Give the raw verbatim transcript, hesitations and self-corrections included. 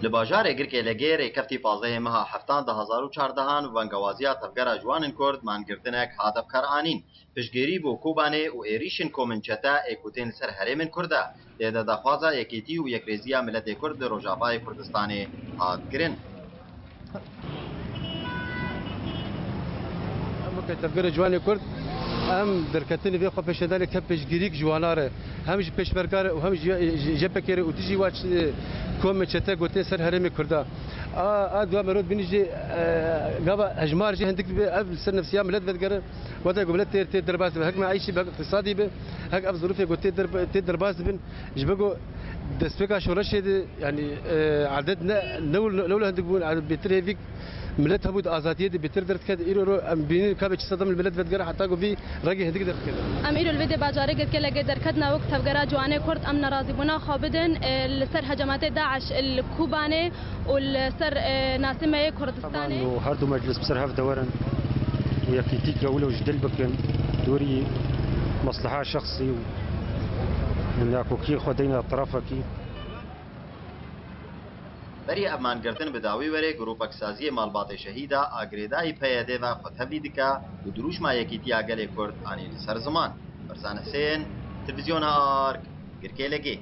Li bajarê Girkê Legê rêkeftî pazdehê meha heftan du hezar û çardehan vengewaziya Tevgera Ciwanên Kurd mangirtinek hate bikaranîn. Piştgirî bo Kobanê û êrîşên komên çete ê ku tên li ser herêmên Kurd e, tê de daxwaza yekîtî û yekrêziya miletê Kurd li Rojavayê Kurdistanê hat kirin. Em weke Tevgera Ciwanê Kurd, em derketinê vê xwepêşandanê ke piştgirîk ji wana re, hem ji pêşmerga re û hem ji, ji J P K re û dijî wa çi, komên çete ku tên ser herêmê Kurda. A, a dua merot bînî jî, e, gava hejmar jî hindik dibe, ev li ser nefsiya milet vedigere, wate ku milet tê, tê derbas dibe. Hek meîşî be, hek îqtisadî be, hek ev zirûfê ku tê derb-, tê derbas dibin. Ji bo ku destpêka şoreşê de, yanî, e, edet ne, ne, ne wilo hindik bûn, edet bêtir hêvîk milet hebû di azadiyê de bêtir derdiket. Îro ro em bînin ka be çi sedem li milet vedigere heta ku vî regê hindik derdiket. Em îro li vê dê bajarê Girkê Legê derketina wek Tevgera Ciwanê Kurd em nerazîbûna xwe bidin, e, li ser hecematê DAIŞ li Kobanê û li ser, e, Nasîmeyê Kurdistanê. Û her du meclis bi ser hev de werin û yekîtî ke wilo ji dil bikin, dûrî mesleha şexsî û nakokiyê xwe deyna terefekî. Berî ev mangirtin bi dawî werê grûpek saziyê malbatê şehîda a girêdayî P Y D ve xwe tevlî dike û dirûşma yekîtiya gelê Kurd anî li ser ziman. Barzan Hisên, Televîzyona Ark, Girkê Legê.